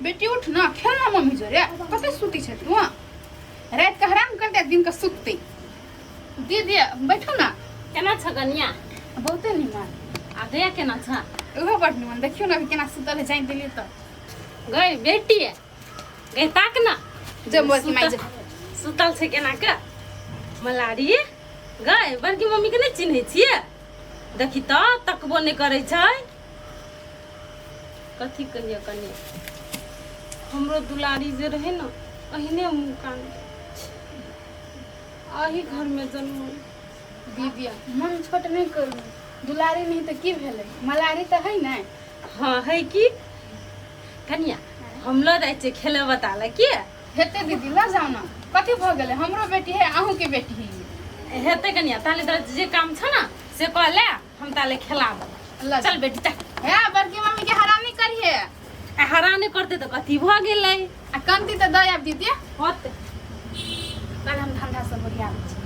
बेटी उठ ना खेल ना मम्मी जोरे कते सुती छै तू रात के हराम कर दे दिन के सुतती। दीदी बैठो ना। केना छ कनिया? बहुते निमन। आ गया केना छ? ओहो बड निमन। देखियो ना अभी केना सुतल है, जाइन देलियै तऽ। गई बेटी गई ताक ना। जे मोर माई जे सुतल छै केना के मलारी गई। बड़की मम्मी के नहि चिन्है छियै? देखी तऽ तकबो नहि करै छै। कथी कहिए कनि, हमरो दुलारी जे रहै ने अहिने मुँह कान अही घरमे जन्म। दीदी मन छोट नहि करू, दुलारी नहीं तऽ की भेलै, मलारी तऽ है ने। हाँ है की कनिया, हम लऽ जाइ छियै खेले बता ले की हेतै। दीदी लऽ जाउ ने, कथी भऽ गेलै, हमरो बेटी है अहूँके बेटी है। हेतै कनिया, ताले तोरा जे काम छ ने से कह ले, हम ताले खेला देब। चल बेटी चल। हे बड़की मम्मी के हरामी करिहे। आ हरानी करतै तऽ कथी भऽ गेलै? आ कमती तऽ दऽ आब दीदी। होतै। ताले हम धंधा सब ओरियाबै छी।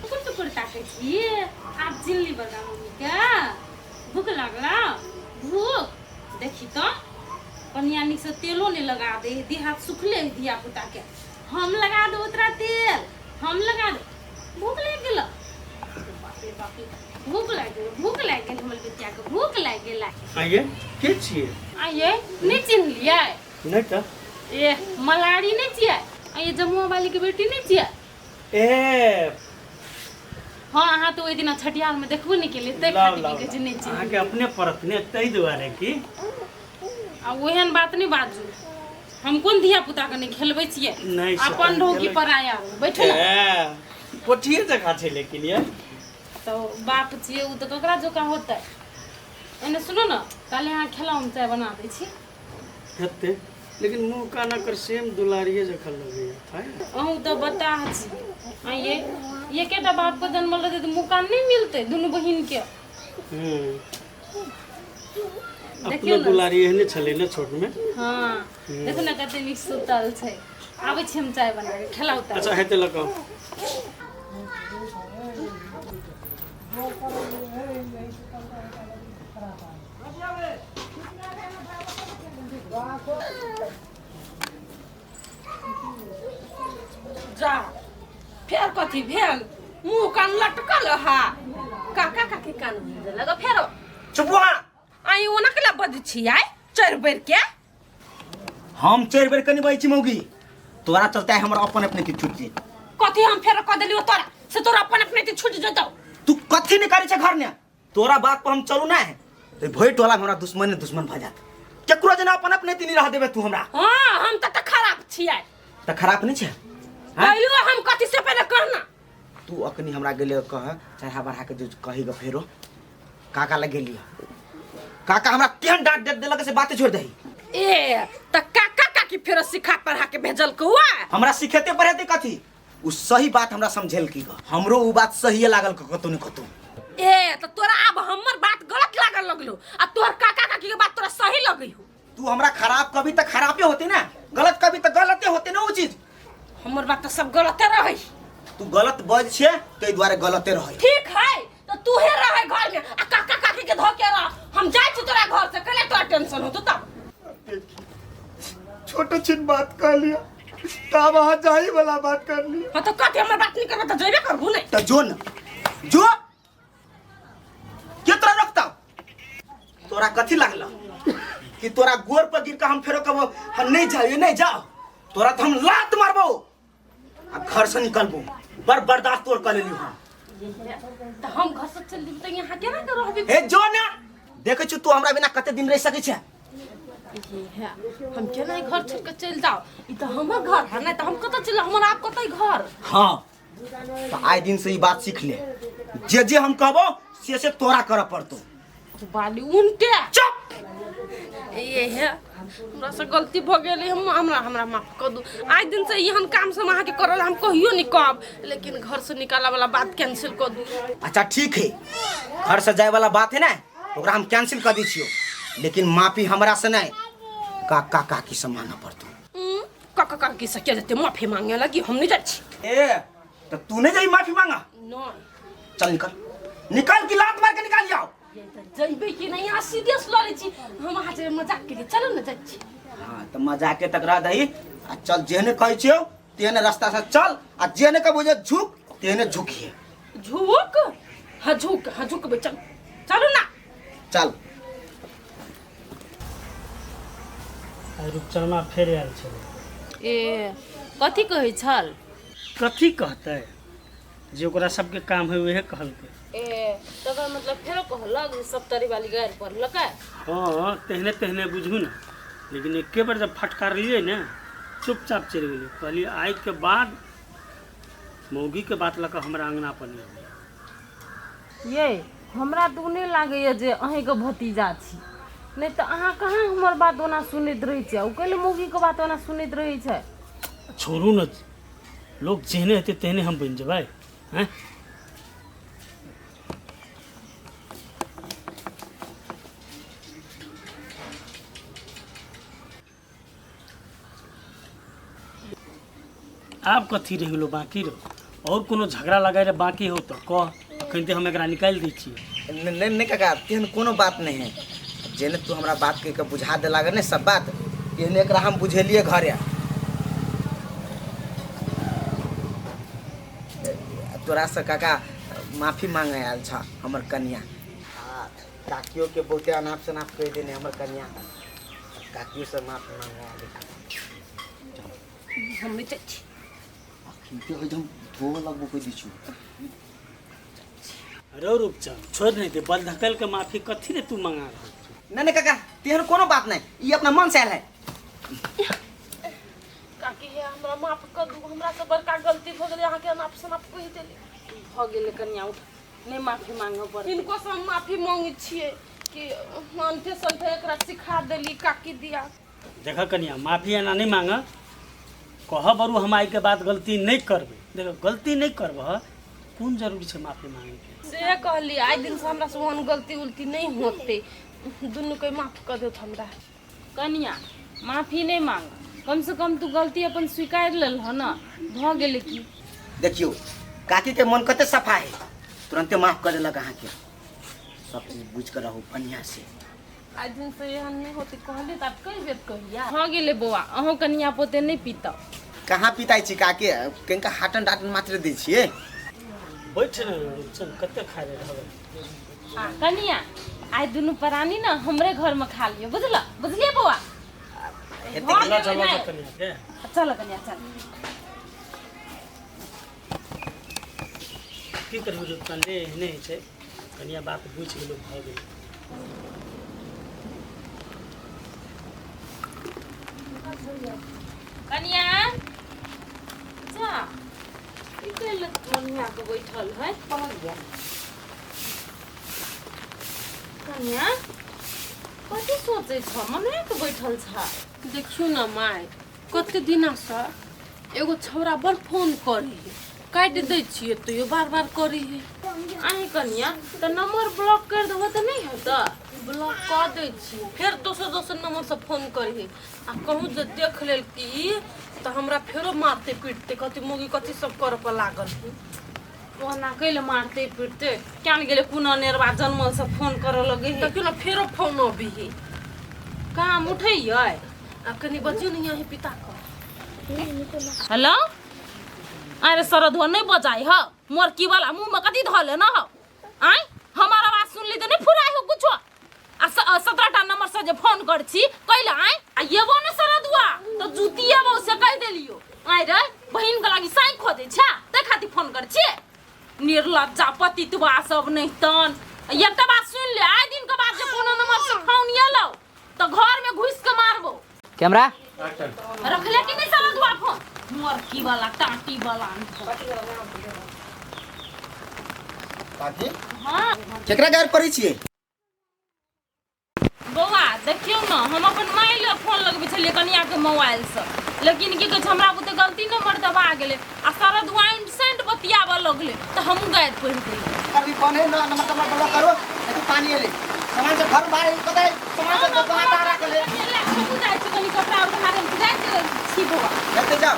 टुकुर टुकुर ताकै छी। आब चिन्हली बड़का मम्मी के? भूख लागला? भूख देखी तऽ कनिया नीकसँ तेलो नहि लगा दे, देह हाथ सुखले है धिया पुता के। हम लगा देबो तोरा तेल, हम लगा दे। भूख लागि गेल? बाप रे बाप रे, भूख लागि गेल, भूख लागि गेल हमर बेटिया के, भूख लागि गेल। आइए के छियै? आइए नहि चिन्हलियै? नहि तऽ। ए मलारी नहि छियै? आइए जमुआ वाली के बेटी नहि छियै? ए हाँ, अहाँ तऽ ओहि दिना छठिहार में देखबो नहि केलियै, ताहि लाउ खातिर की लाउ कहै छै नहि अहाँके चिन्हलियै। अपने पड़त ने ताहि दुआरे की। आ ओहन बात नहि बाजू, हम कोन धिया पुता के नहि खेलबै छियै? नहि से अपन तऽ रहू की खेलै- पराया रहू, बैठू ने। ए, पोठिए जकाँ छै लेकिन ये तऽ बाप छियै ओ तऽ ककरा जोका होतै। एने सुनू ने, ताले अहाँ खेलाउ, हम चाय बना दै छी। हेतै, लेकिन मुँह कान एकर सेम दुलारिए जकाँ लगैए था। अहूँ तऽ बताह छी। आइये एकेटा बापके जन्मल रहतै तऽ मुँह कान नहि मिलतै दुनू बहिनके? हूँ देखियौ अपनो ने। दुलारी एहने छलै ने छोटमे। हाँ देखू ने कते नीक सुतल छै। आबै छी हम चाय बना के, खेलाउ तऽ। अच्छा हेतै, लऽ कऽ आउ। जा फेर कथी भेल? मुंह कान लटकल हा, काका काकी कान लग फेरो। चुप वहाँ। आई ओना के बज छी आइ चढ़ बेर के? हम चढ़ बेर कनी बजै छी मौगी, तोरा चलते आइ हमर अपन अपने छूट जे। कथी हम फेर कह देलियो तोरा से तोरा अपन अपने छूट जतौ? तू कथी नहीं करै छै घर ने? तोरा बात पर हम चलू ना तो भरि टोला में हमरा दुश्मन दुश्मन भऽ जात। केकरो जेना अपन अपने नहीं रह देबे तू हमरा। हाँ हम तऽ खराब छियै। तऽ खराब नहीं छै? हाँ? कहलियो हम कथी से पहिले कहना। तू अखनी हमरा गेले कह चढ़ा बढ़ा के जो कही ग फेरो काका लग गेलियो, काका हमरा केहन डांट दे देलक से बाते छोड़ दही। ए तऽ काका काकी फेरो सिखा पढ़ा के भेजल कौआ? हमरा सिखेते पढ़ेते कथी, उ सही बात हमरा समझेल की ग, हमरो उ बात सही लागल कतौ ने कतौ। ए तऽ तोरा आब हमर बात गलत लागल लगलो आ तोहर काका काकी के बात तोरा सही लगई हो? तू हमरा खराब कभी तऽ खराबे होते ना, गलत कभी तऽ गलते होते ना उ चीज। हमर बात तऽ सब गलते रहै। तू गलत बज छे ताहि दुआरे गलते रहै। ठीक है तऽ तू हे रहे घर में आ काका काकी के धो के रह, हम जाइ छी तोरा घर से, कले तोरा टेंशन होतो तब। छोटे छिन बात कह लिया तब अहाँ जाही वाला बात कर लिया। हाँ तो कथी हमर बात नहीं करबे तऽ जेबे करबू नहीं। तऽ जो न जो, के तोरा रोकता? तोरा कथी लागल कि तोरा गोर पर गिर के हम फेरो कहबो हम नहीं जाओ, ये नहीं जाओ? तोरा तो हम लात मारबो आ घर से निकलबो। बड़ बर्दाश्त तोर कर लेली हम। तऽ हम घर से चल जेबी तऽ यहाँ केना के रहबी? ए जो ना, देखै छु तू हमरा बिना कते दिन रह सकै छै। ये है, हम केना घर छोड़ के चल जाओ? ई तऽ हमर घर है नहीं तऽ हम कतऽ चल, हमर आप कतऽ घर? हाँ तो आइ दिन से ई बात सीख ले, जे जे हम कहबो से से तोरा करऽ पड़तो। बाली उनटे चुप। ये है हमरा से गलती भ गेलै, हम हमरा हमरा माफ कर दू। आइ दिन से एहन काम सब अहाँके करल हम कहियो नहीं कहब, लेकिन घर से निकाला वाला बात कैंसिल कर दू। अच्छा ठीक है, घर से जाए वाला बात है ना, ओकरा हम कैंसिल कर दै छियो, लेकिन माफी हमरा से नहीं, काका काकी से मांगे पड़तो। काका काकी से के जते माफी मांगे लगी? हम नहीं जाइ छी। ए तो तू नहीं जाई माफी मांगा? नहीं। चल निकल, निकल की लात मार के निकाल जाओ। ये तऽ जइबै कि नहि अहाँ सीरियस लऽ लै छी हम अहाँ से मजाक केलियै चलू ने जाइ छी। हाँ तऽ मजाके तक रह दही आ चल, जेहने कहै छियौ तेहने रास्ता से चल आ जेहने कहबो जे झुक तेहने झुकिए। झुक? हाँ झुक, हाँ झुकबै, चल चलू ना चल। आइ रूपचनमा फेर आयल छलै। ए कथी कहै छल? कथी कहतै, जे ओकरा सबके काम है उहे कहलकै। ए तकर मतलब फेरो कहलक जे सब तरी वाली गारि पढ़लकै? हाँ तेहने तेहने बुझू ने, लेकिन एके बेर जब फटकारलियै ने चुपचाप चलि गेलियै। कहलियै आइके बाद मौगीके बात लऽ कऽ हमरा अङ्गना पर नहि अबै। ये हमरा तऽ ओ नहि लागैए जे अहीँके भतीजा छी, नहि तऽ अहाँ कहाँ हमर बात ओना सुनैत रहै छियै, ओ कैले मौगीके बात ओना सुनैत रहै छै। छोड़ू ने, लोग जेहने हेतै तेहने हम बनि जेबै। हैं आब कथी रहि गेलो बाकी रहो, और कोनो झगड़ा लगाए रहे बाकी हो तो कह, अखन ते हम एकरा निकालि दै छियै। नहीं नहीं काका, तेहन कोनो बात नहीं है। जेने तू हमरा बात कह के बुझा दे लागे ने सब बात, तेहने एकरा हम बुझेलिए घरे। तोरा से काका माफी मांगे आयल छ हमर कन्या। आ काकियो के बहुते अनाप शनाप कह देने हमर कन्या, काकियो से माफी मांगे आयल। हम नहि जाइ छी। अखन एकदम धोअ लगबो कहि दै छियौ। रो रूपचंद छोड़ नहीं दे, बल धकल के माफी कथी रे तू मंगा रहल छी? नहीं नहीं काका, तेहन कोनो बात नहीं, ई अपना मन से आयल है। काकी हे हमरा माफ कर दू, हमरा से बड़का गलती भऽ गेलै, अहाँके अनाप शनाप कहि देली। भऽ गेलै कनिया, उठ, नहि माफी मांगऽ पड़तै। हिनको से हम माफी मांगै छियै कि अनठे सनठे एकरा सिखा देली काकी दिया। देख कनिया, माफी एना नहीं मांग, कह बरू हम आई के बाद गलती नहीं करबै। देख गलती नहीं करबह, कोन जरूरी छै माफी मांगे के? से कहली आइ दिन से हमरा से ओहन गलती उलती नहीं होतै, दुनू के माफ कर देत हमरा। कनिया माफी नहीं मांग, कम से कम तू गलती अपन स्वीकार लेलह न, भऽ गेलै की। देखियो काकी के मन कते सफा है, तुरंते माफ कर देलक अहाँके। सब चीज बुझ कर रहू बढ़िया से। आइ दिन से एहन नहीं होतै कहली तऽ आब कई बेर कहिया। भऽ गेलै बौआ, अहूँ कनिया पोते नहि पीतौ। कहाँ पिताइ छी काकी, कनिका हाटन डाटन मात्र दै छियै। बैठ ने रूपचंद, कते खाइ रहे रहबै। आ कनिया आइ दुनू प्राणी ने हमरे घर में खा लियौ, बुझल? बुझलियै बौआ? हेतै भऽ लऽ गेलै चल ने? कनिया के। चल कनिया चल। की करबी रूपचंद, ले एहने होइ छै, कनिया बात बुझि गेलो भऽ गेलै। कनिया जा, ई कैले मनिया के बैठल है? कनिया कथी सोचै छ, मनिया के बैठल छ? देखियौ न माय, कते दिनासँ एगो छौड़ा बड़ फोन करै है, काटि दै छियै तैयो बार बार करै है। अहीं कनिया तऽ नंबर ब्लॉक कर देबो तऽ नहि हेतै? ब्लॉक कऽ दै छियै, फेर दोसर दोसर नंबर से फोन करै है, आ कहूँ जे देख लेल की तऽ हमरा फेरो मारतै पीटतै, कहतै मौगी कथी सब करऽ पर लागल है। ओना कैले मारतै पीटतै, क्या ने गेलै कोनो नेरवा जनमल से फोन करऽ लगै है। देखियौ न फेरो फोन अबै है। काम उठैयै? आ कनि बजियौ ने यहीं पिता कऽ। हेलो, अरे सरधुआ नहीं बजाई ह, मोरकी वाला मुंह में कथी धऽ ले न हो? आँय हमार आवाज सुनली तऽ नहीं फुराइ हो कुछो? आ 17 टा नंबर से जे फोन कर छी कैले? आँय आ येबो ने सरधुआ तऽ जूती एबो से कहि देलियो। आँय रे बहिन के लागी साई खोजै छै तै खातिर फोन कर छी। निर्लज्जा पतितवा सब नहीं तन। एकटा बात सुन ले, आइ दिन के बाद जे कोनो नंबर से फोन एलौ तऽ घर में घुसि के मारबो। कैमरा रखले कि नहीं सरधुआ फोन? मोरकी वाला टाटी वाला। काकी हाँ केकरा गायर पड़ै छियै? बौआ देखियौ ने, हम अपन माय लए फोन लगबै छलियै कनिया के मोबाइल से, लेकिन की कहै छै हमरा बुते गलती नंबर दबा गेलै आ सारा दुआइन सेंट बतियाबऽ लगलै तऽ हमहूँ गारि पढ़ि देलियै। अभी फोन है ना, नंबर नंबर ब्लॉक करो, नहीं पानी एले सामान से घर बाहर पता है, सामान से दुकान बाहर रख ले। हमहूँ जाइ छी कनि कपड़ा उधारे जाइ छी बौआ। चलते जाओ।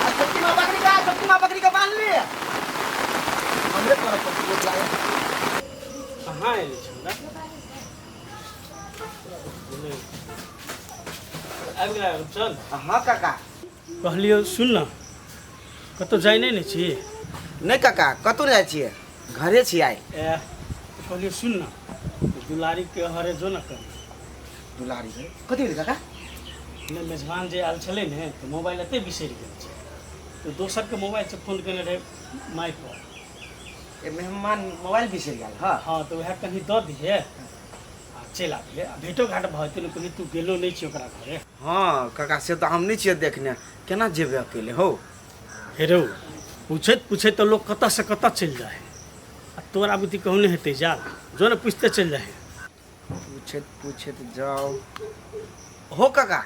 आ छोटकी माँ बकरी का, छोटकी माँ बकरी का बांध लिए हमरे पर पर बोझ लागे। कहाँ एलै छौड़ा? आबि गेला चल। हाँ काका। कहलियौ सुन न, कतहु जाइ नहि ने छी? नहि काका, कतहु नहि जाइ छियै, घरे छी आइ। ए कहलियौ सुन न, दुलारीके हरे जो न कर। दुलारी कथी भेलै काका? नहि, मेजबान जे आयल छलै ने तऽ मोबाइल एतहि बिसरि गेल छै, तऽ दोसरके मोबाइलसँ फोन केने रहै माइपर। ए मेहमान मोबाइल बिसरि गेल? हँ हँ, तऽ उएह कनि दऽ दिहे आ चलि आबिहे, आ भेटो घाट भऽ जेतै ने, कहियो तू गेलो नहि छी ओकरा घरे। हँ काका, से तऽ हम नहि छियै देखने, केना जेबै अकेले हौ? हे रौ, पूछैत पूछैत तऽ लोक कतऽसँ कतऽ चलि जाइ हइ, आ तोरा बुद्धि कहूँ नहि हेतै जाल, जो ने पूछिते चलि जाइ हइ। पूछैत पूछैत जाउ हो काका,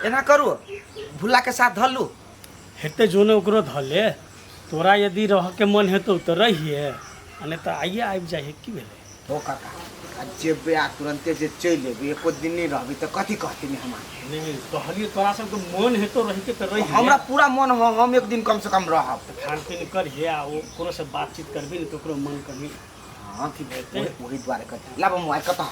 एना करू, भुल्लाके साथ धऽ लू। हेतै जो ने, ओकरो धऽ ले। तोरा यदि रहऽके मन हेतौ तऽ रहिहे, आ नहि तऽ आइए आबि जाइ की भेलै। हो काका, आ जेबै आ तुरन्ते जे चलि एबै, एको दिन नहि रहबै तऽ कथी कहती मेहमान? नहि, कहलियै तोरा सबके मन हेतौ रहिके तऽ रहिहे। हमरा पूरा मन हो, हम एक दिन कमसँ कम रहब। तऽ खान पीन करिहे आ ओकरो से बातचीत करबही ने तऽ ओकरो मन कनि हँ अथी हेतै। ओही दुआरे कथी लाब मोबाइल कतऽ?